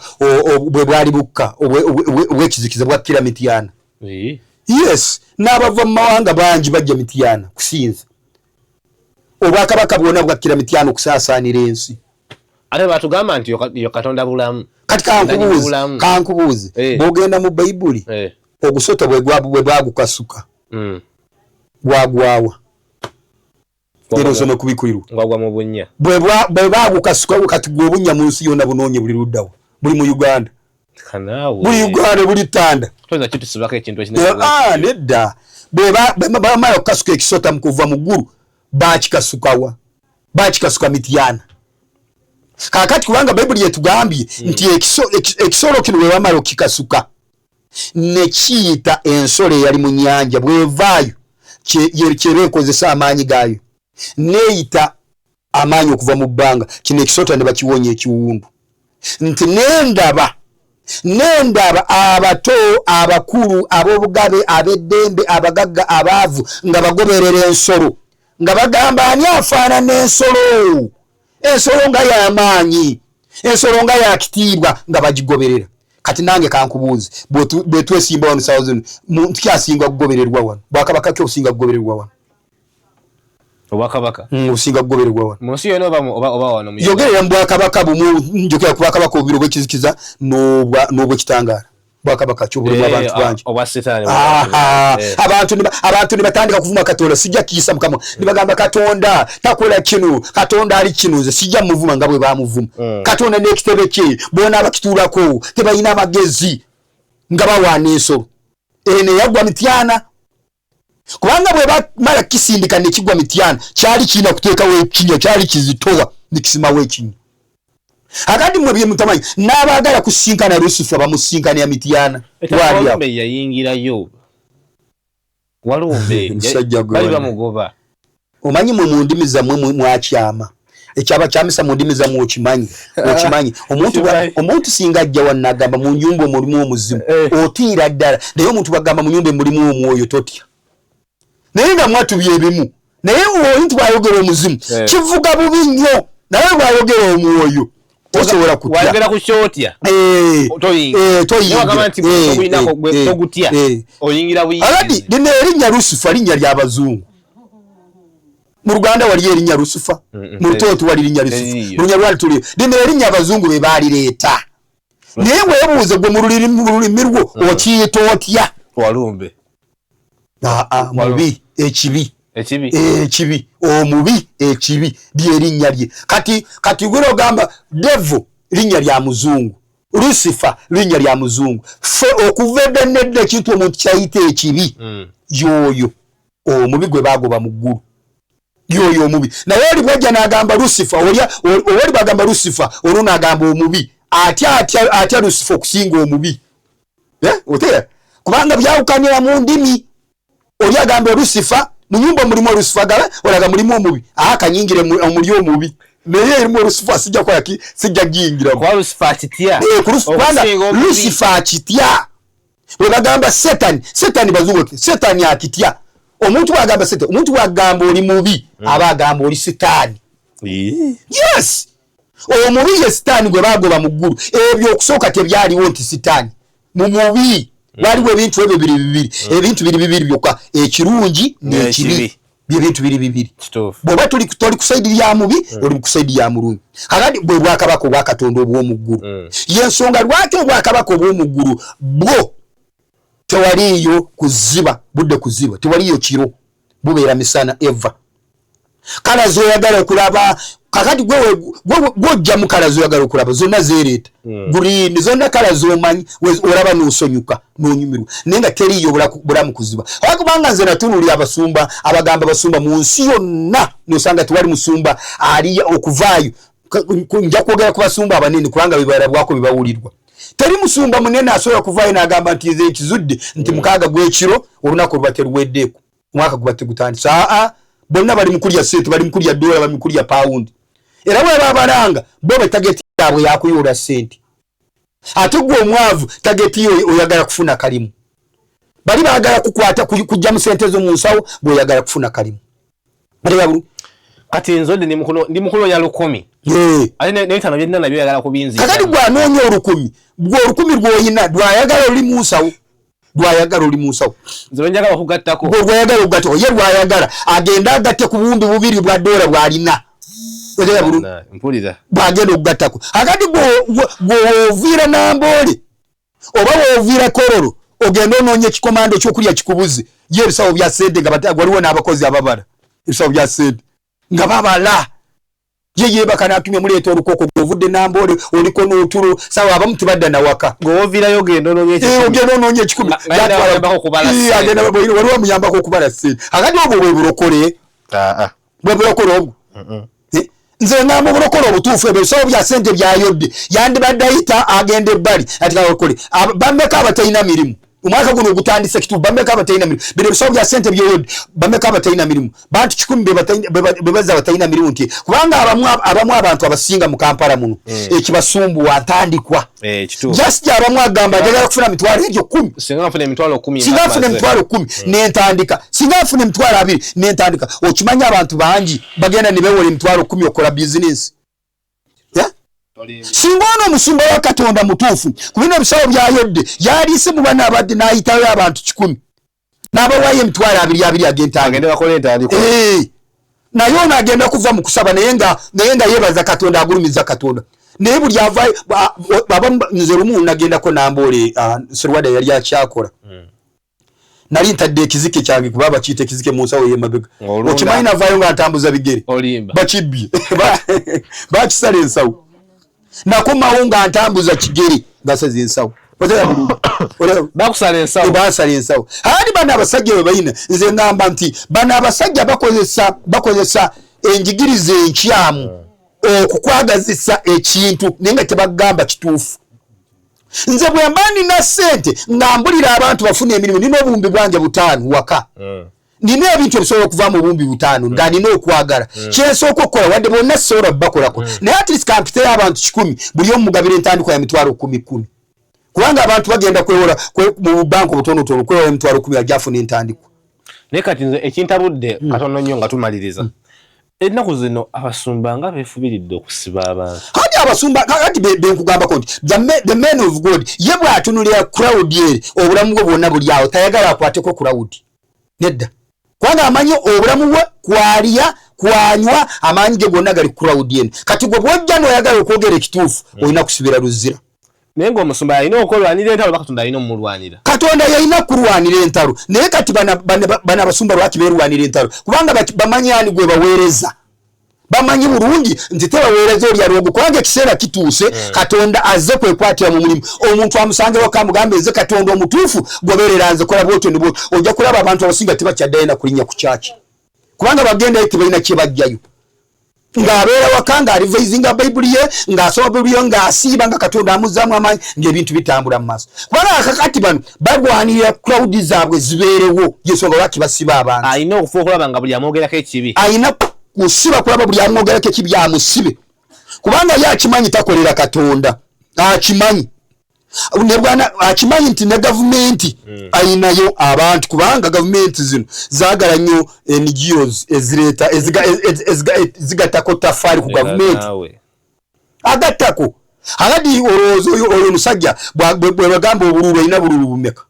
bwe bwali bukka obw'ekizikiza bwakkira mityana. Yes, n'abava mu mawanga bangi bajja mityana kusinza. Obwakabaka bwonna bwakkira mityana okusaasaanira ensi. Ate batugamba nti yo Katonda bulamu. Kati kankubuuze, bw'ogenda mu Bayibuli, ogusota bwe bwagukasuka gwagwawa? Era osome kubikulirwa. Gwagwa mu bunnya. Bwe bagukasuka, kati gwe obunnya mu nsi yonna bunoonye buli luddawa? Buli mu Uganda, buli Uganda, buli ttanda. Nedda, bwe bamala okukasuka ekisota mu kuva mu ggulu, bakikasukawa? Bakikasuka mityana. Kakati kubanga Bayibuli yetugambye nti ekisolo kino bwe bamala okukikasuka nekiyita ensolo eyali mu nnyanja, bwevaayo kyeba ekozesa amaanyi gaayo neeyita amaanyi okuva mu bbanga, kino ekisota ne bakiwonya ekiwundu. Nti nendaba abato, abakulu, ab'obugabe, ab'eddembe, abagagga, abaavu, nga bagoberera ensolo, nga bagamba ani afaanana ensolo, ensolo nga y'amaanyi, ensolo nga yakitiibwa, nga bagigoberera. Kati nange kankubuuze, bwe twesimba wano sawa zino, muntu kyasinga kugobererwa wano? Bwakabaka ki obusinga kugobererwa wano? Obwakabaka obusinga kugobererwa wano mu nsi yonna oba wano? Yogerera mu bwakabaka bumu, njogera ku bwakabaka obubiri, obwekizikiza n'obwekitangaala. Bwakabaka ki obulimu abantu bangi? Obwa Sitaani. Abantu ne batandika kuvuma Katonda. Sijja kiyisa Mukama, ne bagamba Katonda takola kino, Katonda ali kino. Nze sijja muvuma nga bwe bamuvuma. Katonda n'ekitebe kye bona abakituulako tebalina amagezi, nga bawaana ensolo eno eyagwa mityana. Kubanga bwe bamala kisindika nekigwa mityana, kyali kirina kuteekawo ekinya, kyali kizitowa nekisimawo ekinya. Akati mwe bye mutamanyi, n'abaagala kusinkana Lusifa bamusinkanira mityana. Walumbe yayingirayo, walumbe bali bamugoba. Omanyi mwe mu ndimi zammwe mwakyama, ekyabakyamisa mu ndimi zammwe okimanyi? Okimanyi omuntu singa ajja wano agamba mu nyumba omulimu omuzimu, otiira ddala. Naye omuntu bwagamba mu nyumba emulimu omwoyo, totya. Naye nga mwatubya ebimu, naye oli nti bwayogera omuzimu kivuga bubi nnyo, naye bwayogera omwoyo. Tosobola kutya. Wayogera ku kyotya. Toyingira. Nti togutya. Oyingira buyingizi. Aladi lino erinnya Lusifa linnya ly'abazungu. Mu Luganda waliyo erinnya Lusifa, mu Lutoto wali linnya Lusifa, mu Lunyarwanda tuli. Lino erinnya abazungu be baalireeta. Naye weebuuze gwe mu lulimi lwo okiyita otya? Walumbe. Mubi, ekibi. Ekibi. Ekibi, omubi, ekibi lyerinnya lye. Kati gwe ogamba devil linnya lya muzungu, Lucifer linnya lya muzungu. Ffe okuva edda nedda ekintu omuntu kyayita ekibi yoyo omubi gwe bagoba mu ggulu, yoyo omubi. Naye oli bwajja n'agamba Lucifer, oli bwagamba Lucifer, olwo n'agamba omubi. Atya Lucifer okusinga omubi. Otera kubanga byawukanira mu ndimi. Oli agamba Lucifer, mu nyumba mulimu Lucifer, gala olaga mulimu omubi. Kanyingire omuli omubi. Naye erimu Lucifer sijja kola ki, sijja giyingira. Kwa Lucifer akitya. Kubanga Lucifer akitya. Bwe bagamba Satan, Satan bazungu, Satan akitya. Omuntu bw'agamba Satan, omuntu bw'agamba oli mubi, aba agamba oli Sitaani. Yes. Omubi ye Sitaani gwe bagoba mu ggulu. Ebyo okusooka tebyaliwo nti Sitaani. Mu mubi waliwo ebintu ebyo biri bibiri. Ebintu biri bibiri byokka, ekirungi n'ekibi. Ebintu biri bibiri. Bw'oba toli ku sayidi ya mubi, oli ku sayidi ya mulungi. Kakati bwe bwakabaka obwa Katonda obw'omu ggulu. Y'ensonga lwaki obwakabaka obw'omu ggulu bwo tewaliiyo kuziba, budde kuziba, tewaliiyo kiro, bubeera misana eva. Kala z'oyagala okulaba, kakati gw'ojja mu kala z'oyagala okulaba zonna zeereeta. Green, zonna kala z'omanyi, olaba n'osonyuka, n'onyumirwa. Naye nga teriiyo bulamu kuziba. Kubanga nze natunuulira abasumba, abagamba basumba mu nsi yonna, n'osanga tewali musumba ali okuvaayo. Nja kwogera ku basumba abanene kubanga bibalabwako bibawulirwa. Teri musumba munene asobola kuvaayo n'agamba nti nze nkizudde nti 6 gw'ekiro olunaku luba teruweddeeko, omwaka guba tegutandise. Bonna bali mu kulya ssente, bali mu kulya dola, bali mu kulya pawundi. Era bwe babalanga bo be tageti yaabwe yakuyoola ssente. Ate gwe omwavu tageti yo oyagala kufuna kalimu. Bali baagala kukwata kujja mu ssente zo mu nsawo, bw'oyagala kufuna kalimu. Kati nze ndi mukunoonya 1000. Ate n'ebitaano bye nnina nabyo oyagala kubinzija. Kakati gwe anoonya 1000, gwe 1000 lw'olina lw'ayagala oli mu nsawo. Lw'ayagala oli mu nsawo. Nze lwe njagala okugattako. Gwe lw'ayagala okugattako, ye lw'ayagala agenda agatte ku buwumbi 2 bwa dola bw'alina. Mpulira. Bw'agenda okugattako. Akati gwe w'oviira Namboole oba w'oviira Kololo ogenda onoonye ekikomando ekyokulya kikubuze. Ye ebisawo bya ssente nga waliwo n'abakozi ababala ebisawo bya ssente nga babala. Ye yeebaka n'atumya muleeta olukoko, gw'ovudde Namboole oliko n'otulo, sawa abamu tebadda na waka. Gw'oviirayo ogenda onoonye ekikumi. Ogenda onoonye ekikumi. Waliwo amuyambako okubala ssente. Akati obwo bwe bulokole. Bwe bulokole obwo. Nze ngamba obulokole obutuufu, ebyo ebisawo bya ssente byayodde. Yandibadde ayita agenda ebbali ati kalokole. Bameka abatalina mirimu? Omwaka guno ogutandise kituufu, bameka abatalina mirimu? Bino ebisawo bya ssente byoyodde, bameka abatalina mirimu? Bantu 1000 be bazza abatalina mirimu nti kubanga abamu abantu abasinga mu Kampala muno ekibasumbuwa ntandikwa. Just abamu agamba njagala kufuna mitwalo egyo 10. Singa nfuna emitwalo 10, Singa nfuna emitwalo 10 nentandika. Singa nfuna emitwalo 20 nentandika. Okimanyi abantu bangi bagenda ne beewola emitwalo 10 okukola bizinensi. Singa ono omusumba wa Katonda mutuufu, ku bino ebisawo byayodde yaliise mu bana abadde n'ayitayo abantu 10 n'abawaayo emitwalo abiri abiri ag'entandikwa. Agende bakole entandikwa. Naye ono agenda kuva mu kusaba naye nga yeebaza Katonda, agulumiza Katonda. Naye buli avaayo, nze lumu nagendako Namboole, Serwadda yali akyakola. Nali ntadde ekizike kyange kuba bakiyita ekizike mu nsawo ey'emabega. Okimanyi navaayo nga ntambuza bigere. Bakibbye. Bakisala ensawo. Nakomawo nga ntambuza kigere basaze ensawo. Bakusala ensawo. Basala ensawo. Andi bano abasajja bwe balina, nze ngamba nti bano abasajja bakozesa enjigiriza enkyamu okukwagazisa ekintu naye nga tebagamba kituufu. Nze bwe mba nina ssente nga mbulira abantu bafune emirimu, nina obuwumbi bwange 5 waka. Nina ebintu ebisobola okuvaamu obuwumbi 5 nga nina okwagala. Kyensooka okukola wadde bonna sisobola kubakolako. Naye at least kampiteyo abantu 10 buli omu mugabira entandikwa ya mitwalo 10 10. Kubanga abantu bagenda kwewola mu banka obutonotono kwewola emitwalo 10 ajja afuna entandikwa. Naye kati nze ekintabudde katono nnyo nga tumaliriza. Ennaku zino abasumba nga beefubiridde okusiba abantu. Kati abasumba kati benkugambako nti the man of God ye bw'atunulira crowd eri, obulamu bwe bwonna buli awo, tayagala akwateko crowd, nedda, kubanga amanyi obulamu bwe kwalya kwanywa, amaanyi ge gonna gali crowd eno. Kati gwe bwojja n'oyagala okwogera ekituufu, olina kusibira luzira. Naye ng'omusumba yalina okulwanira entalo, oba Katonda alina omulwanira? Katonda yalina kulwanira entalo. Naye kati bana abasumba lwaki beerwanira entalo? Kubanga bamanyi ani gwe baweereza, bamanyi bulungi nti tebaweereza oli alwogo, kubanga ekiseera kituuse, Katonda azze kwekwatira mu mulimu. Omuntu amusange waka, amugambe, "Nze Katonda omutuufu, goberera nze, kola bwotyo ne bwotyo." Ojja kulaba abantu abasinga tebakyaddayo na kulinnya ku kyaki, kubanga bagendayo tebalina kye bajjayo. Ng'abeera waka ng'arevisinga Bayibuli ye, ng'asoma Bayibuli ye, ng'asiiba, nga Katonda amuzzaamu amaanyi, ng'ebintu bitambula mu maaso. Kubanga akakati bano balwanirira crowd zaabwe zibeerewo, yensonga lwaki basiba abantu. Alina okufa okulaba nga buli amwogerako ekibi. Alina kusiba kulaba buli amwogerako ekibi amusibe, kubanga ye akimanyi takolera Katonda, akimanyi ne bwana akimanyi nti ne gavumenti ayinayo abantu, kubanga gavumenti zino zaagala nnyo NGOs ezireeta zigattako tafaali ku gavumenti. Naawe. Agattako akati olowooza oyo omusajja bwe bagamba obululu, alina bululu bumeka?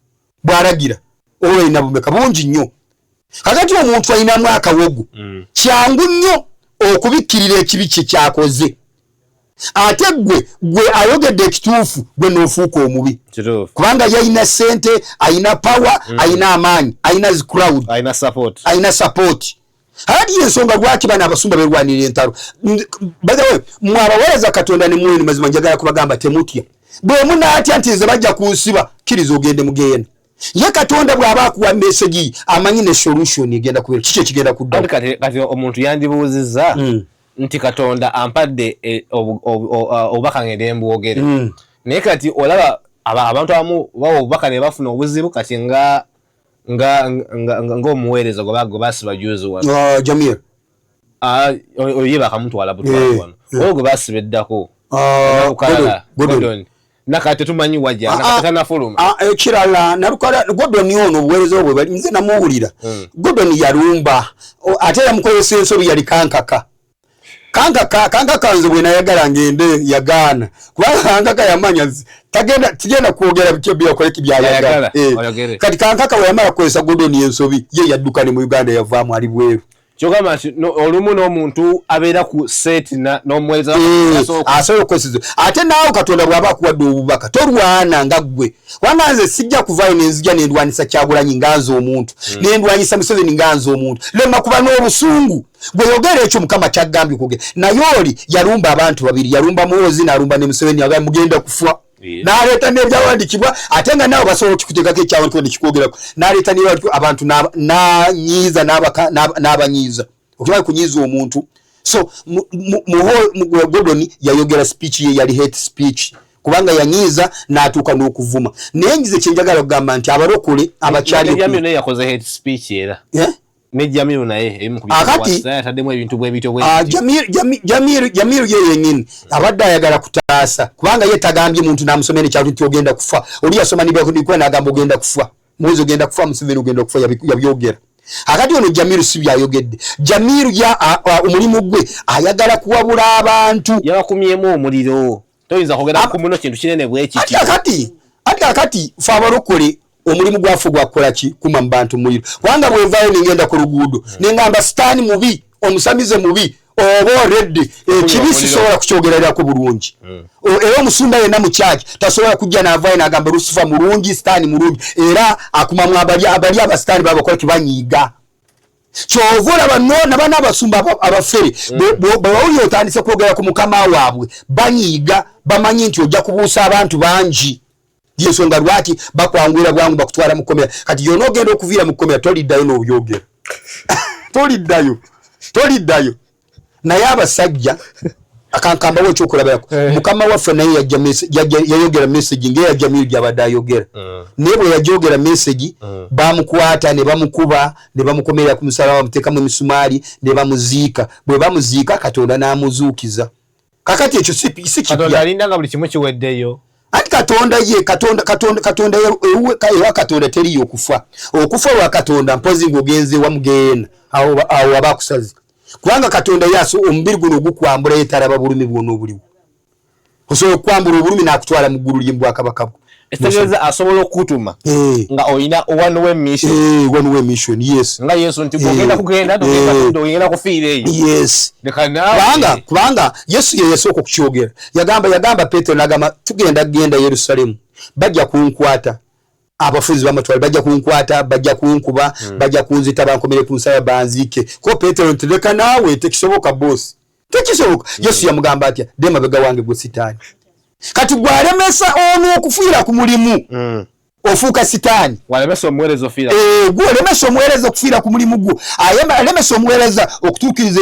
Bw'alagira olwo alina bumeka? Bungi nnyo. Kakati omuntu alinamu akawogo, kyangu nnyo okubikkirira ekibi kye kyakoze, ate gwe ayogedde ekituufu, gwe n'ofuuka omubi. Kubanga yalina sente, ayina power, ayina amaanyi, ayina zi crowd. Alina support. Ayina support. Ati ensonga lwaki bano abasumba berwanirira entalo. By the way, mwe abaweereza Katonda ne mwenu mazima, njagala kubagamba temutya. Bwe munaatya nti nze bajja kunsiba, kkiriza ogende mugenda. Ye Katonda bw'aba akuwa message, amanyi ne solution egenda kubeera kiki ekigenda kuddawo. Anti kati omuntu yandibuuzizza nti Katonda ampadde obubaka ngende mbwogere, naye kati olaba abantu abamu bawa obubaka ne bafuna obuzibu. Kati nga ng'omuweereza gwe basiba juzi wano. Ah, Jamir. Ah, oyo ye bakamutwala butwala wano. Oyo gwe basiba eddako, Ah, Nalukalala, Gordon. Gordon. Nakati tetumanyi wajja. Ah, nakati ah. tanafuluma. Ah, ekirala Nalukala Gordon ono, obuweereza bwe bali nze namuwulira. Gordon yalumba. Ate yamukozesa ensobi, yali Kankaka. Kankaka nze bwe nayagala ngende yagaana, kubanga Kankaka yamanya tagenda tigenda kwogera bityo byakoleki byayagala. Yayagala, oyogere. Kati Kankaka bwe yamala kukozesa Gordon ensobi, ye yadduka ne mu Uganda yavaamu, ali bweru. Kyogamba nti olumu n'omuntu abeera ku set n'omuweereza asobola okukozesa. Ate naawe Katonda bw'aba akuwadde obubaka, tolwana nga ggwe, kubanga nze sijja kuvaayo nenzija nendwanisa Kyagulanyi nga nze omuntu, nendwanyisa Museveni nga nze omuntu. Lema kuba n'obusungu, gwe yogera ekyo Mukama kyaggambye okwogera. Naye oli yalumba abantu babiri, yalumba Muhoozi n'alumba ne Museveni, agamba mugenda kufa, n'aleeta n'ebyawandiikibwa, ate nga naawe basobola okikuteekako ekyawandiikibwa nekikwogerako. N'aleeta n'ebyawandiikibwa, abantu n'anyiiza n'abanyiiza. Okimanyi kunyiiza omuntu? So Gordon yayogera speech ye yali hate speech, kubanga yanyiiza n'atuuka n'okuvuma. Naye njize kyenjagala okugamba nti abalokole abakyali Jamiru naye yakoze hate speech era. Eh? Ne Jamiru naye ebimu ku Akati- naye ataddemu ebintu bwe bityo bwe Ah, bityo. Jamiru ye yennyini abadde ayagala kutaasa, kubanga ye tagambye muntu n'amusomera ekyalo nti ogenda kufa. Oli yasoma nibikuba n'agamba ogenda kufa, Muhoozi ogenda kufa, Museveni ogenda kufa, yabyogera. Akati ono Jamiru si byayogedde. Jamiru ya omulimu gwe ayagala kuwabula abantu. Yabakumyemu omuliro, toyinza kwogera ku muno kintu kinene bwe kiti. Ati akati fe abalokole omulimu gwaffe gwakukola ki? Kuma mu bantu muliro. Kubanga bwevaayo nengenda ku luguudo nengamba sitaani mubi, omusamize mubi, oba oredde ekibi omuliro. Sisobola kukyogererako bulungi. Era omusumba yenna mu kyaki tasobola kujja n'avaayo n'agamba Lusifa mulungi, sitaani mulungi. Era akumamu abali abasitaani babakola kibanyiiga. Kyova olaba naba n'abasumba abafere bwebawulira otandise kwogera ku mukama waabwe banyiiga, bamanyi nti ojja kubuusa abantu bangi. Yensonga lwaki bakwanguyira bwangu bakutwala mu kkomera. Kati yona ogenda okuviira mu kkomera, toliddayo n'obyogera, toliddayo, toliddayo. Naye abasajja akankambawo ekyokulabirako, mukama waffe naye yayogera message ngaeya Jamiru gyabadde ayogera, naye bwe yajogera message bamukwata ne bamukuba ne bamukomerera ku musalaba, bamuteekamu emisumaali ne bamuziika. Bwe bamuziika, Katonda n'amuzuukiza. Kakati ekyo si Katonda kipya. alinda nga buli kimu kiweddeyo. Anti Katonda ye Katonda ewa Katonda teriyo okufa. Okufa wa Katonda mpozi ng'ogenze wa mugeena, awo aba akusaze. Kubanga Katonda yaso omubiri guno ogukwambula ye talaba bulumi bwona obuliwo. Osobola okukwambula obulumi n'akutwala mu ggulu lye mu bwakabaka bwo. Ekitegeeza asobola okukutuma eh. nga olina one way mission. Eh, one way mission, yes. Nga Yesu nti ogenda eh. kugenda togenda kudda ogenda kufiira eyo. Yes. Kubanga kubanga Yesu ye yasooka okukyogera. Yagamba yagamba Petero n'agamba tugenda kugenda Yerusalemu. Bajja kunkwata. Abafuzi bamatwale bajja kunkwata, bajja kunkuba, bajja kunzita bankomere ku nsaya banziike. Ko Petero nti leka naawe tekisoboka boss. Tekisoboka. Yesu yamugamba atya? Dde emabega wange gwe sitaani. Kati gwalemesa ono okufiira ku mulimu. Ofuuka sitaani. Walemesa omuweereza ofiira. Gwe olemesa omuweereza okufiira ku mulimu gwo. Alemesa omuweereza okutuukiriza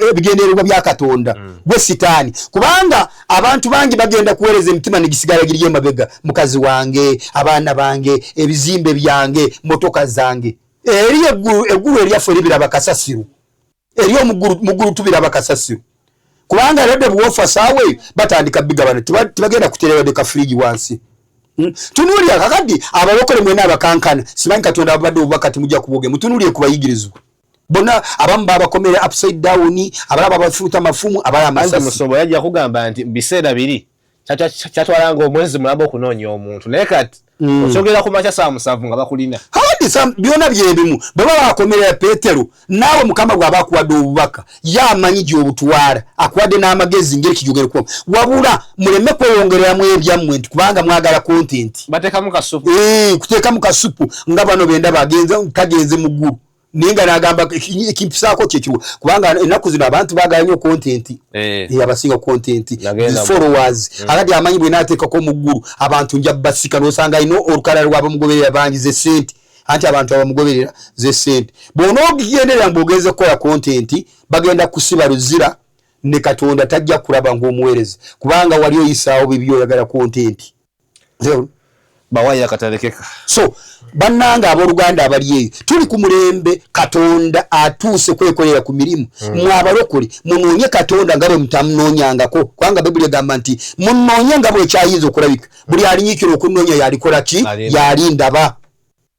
ebigendererwa bya Katonda. Gwe sitaani. Kubanga abantu bangi bagenda kuweereza emitima ne gisigala giri emabega. Mukazi wange, abaana bange, ebizimbe byange, motoka zange. Eri eggulu eryaffe libiraba kasasiro. Eri omuggulu tubiraba kasasiro. Kubanga ladde bw'ofa saawa eyo batandika bigabana, tebagenda kuteera wadde ka fridge wansi. Tunuulira kakati abalokole mwena abakankana, simanyi Katonda abadde obubaka temujja kubwogera, mutunuulire ku bayigirizwa. Bonna abamu babakomera upside down, abalala babafuuta amafumu, abalala amasasi. Anti Musumba yajja kugamba nti biseera biri kyatwalanga omwezi mulamba okunoonya omuntu, naye kati okyogera ku makya saa 7 nga bakulina. Hadi byonna byebimu bwe baba bakomerera Petero, naawe Mukama bw'aba akuwadde obubaka ye amanyi gy'obutwala, akuwadde n'amagezi ngeri kijogere kuba. Wabula muleme kweyongereramu ebyammwe nti kubanga mwagala content. Bateekamu kasupu. Kuteekamu kasupu nga bano benda bagenze, kagenze mu ggulu. Naye nga n'agamba ekimpisaako kye kiwa, kubanga ennaku zino abantu baagala nnyo content. Abasinga content. Nagenda mu- Followers. Akati amanyi bwe naateekako mu ggulu, abantu nja basika, n'osanga alina olukalala lw'abamugoberera bangi ze ssente. Anti abantu abamugoberera ze ssente. Bw'onoogenderera ng'ogenze kukola content, bagenda kusiba luzira ne Katonda tajja kulaba ng'omuweereza, kubanga wali oyisaawo bibi oyagala content. Bawayo akatalekeka. So bannange abooluganda abali eyo, tuli ku mulembe Katonda atuuse kwekolera ku mirimu. Mwe abalokole munoonye Katonda nga bwe mutamunoonyangako, kubanga Bayibuli egamba nti munoonye nga bwekyayinza okulabika. Buli alinyiikira okunoonya yalikola ki? Yalindaba.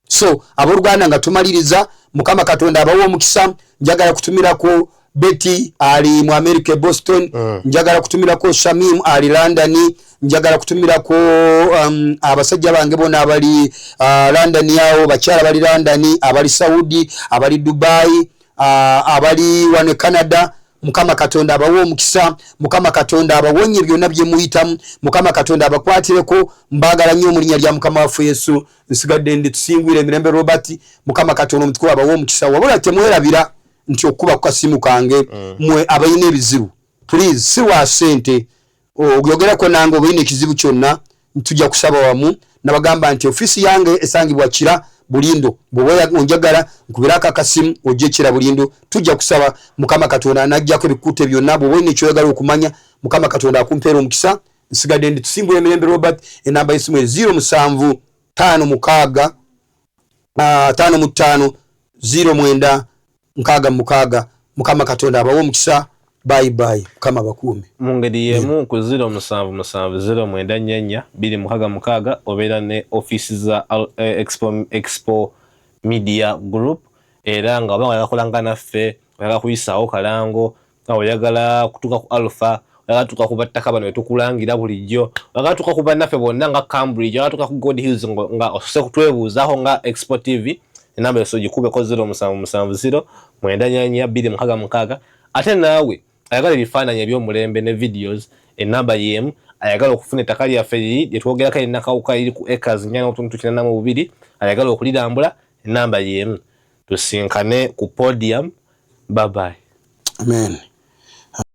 So abooluganda nga tumaliriza, Mukama Katonda abawe omukisa. Njagala kutumirako Betty ali mu America e Boston. Njagala kutumirako Shamim ali London. Njagala kutumirako abasajja bange bona abali London awo, bakyala bali London, abali Saudi, abali Dubai, abali wano e Canada. Mukama Katonda abawe omukisa, Mukama Katonda abawonye byonna bye muyitamu, Mukama Katonda abakwatireko. Mbaagala nnyo mu linnya lya Mukama waffe Yesu. Nsigadde ndi Tusingwire Emirembe Robert. Mukama Katonda omutukuvu abawe omukisa. Wabula temwerabira nti okukuba ku kasimu kange mwe abalina ebizibu, please, si lwa ssente, oyogerako nange oba olina ekizibu kyonna, tujja kusaba wamu. Nabagamba nti ofiisi yange esangibwa Kira Bulindo, bw'oba onjagala nkubirako akasimu ojje Kira Bulindo, tujja kusaba. Mukama Katonda anaggyako ebikutte byonna. Bw'oba olina ekyoyagala okumanya, Mukama Katonda akumpeera omukisa. Nsigadde ndi Tusimbula Emirembe Robert. Enamba y'essimu eri ziro musanvu ttaano mukaaga, ttaano mu ttaano, ziro mwenda, nkaaga mu mukaaga. Mukama Katonda abawe omukisa. Bye bye. Mukama abakuume. Mu ngeri y'emu ku ziro musanvu musanvu, ziro mwenda nnya nnya, bbiri mukaaga mukaaga obeera ne ofiisi za Expo Media Group, era nga oba oyagala kulanga naffe, oyagala kuyisaawo kalango, nga oyagala kutuuka ku Alpha, oyagala kutuuka ku battaka bano betukulangira bulijjo, oyagala kutuuka ku bannaffe bonna nga Cambridge, oyagala kutuuka ku Gold Hills nga osose kutwebuuzaako nga Expo TV, enamba eyo gikubeko ziro musanvu musanvu ziro mwenda nnya nnya bbiri mukaaga mukaaga. Ate naawe ayagala ebifaananyi eby'omulembe ne videos, enamba y'emu. Ayagala okufuna ettaka lyaffe liri lye twogerako eri Nakawuka, liri ku acres nnya n'obutundu kinaana mu bubiri, ayagala okulirambula, enamba y'emu. Tusinkane ku podium. Bye bye. Amen.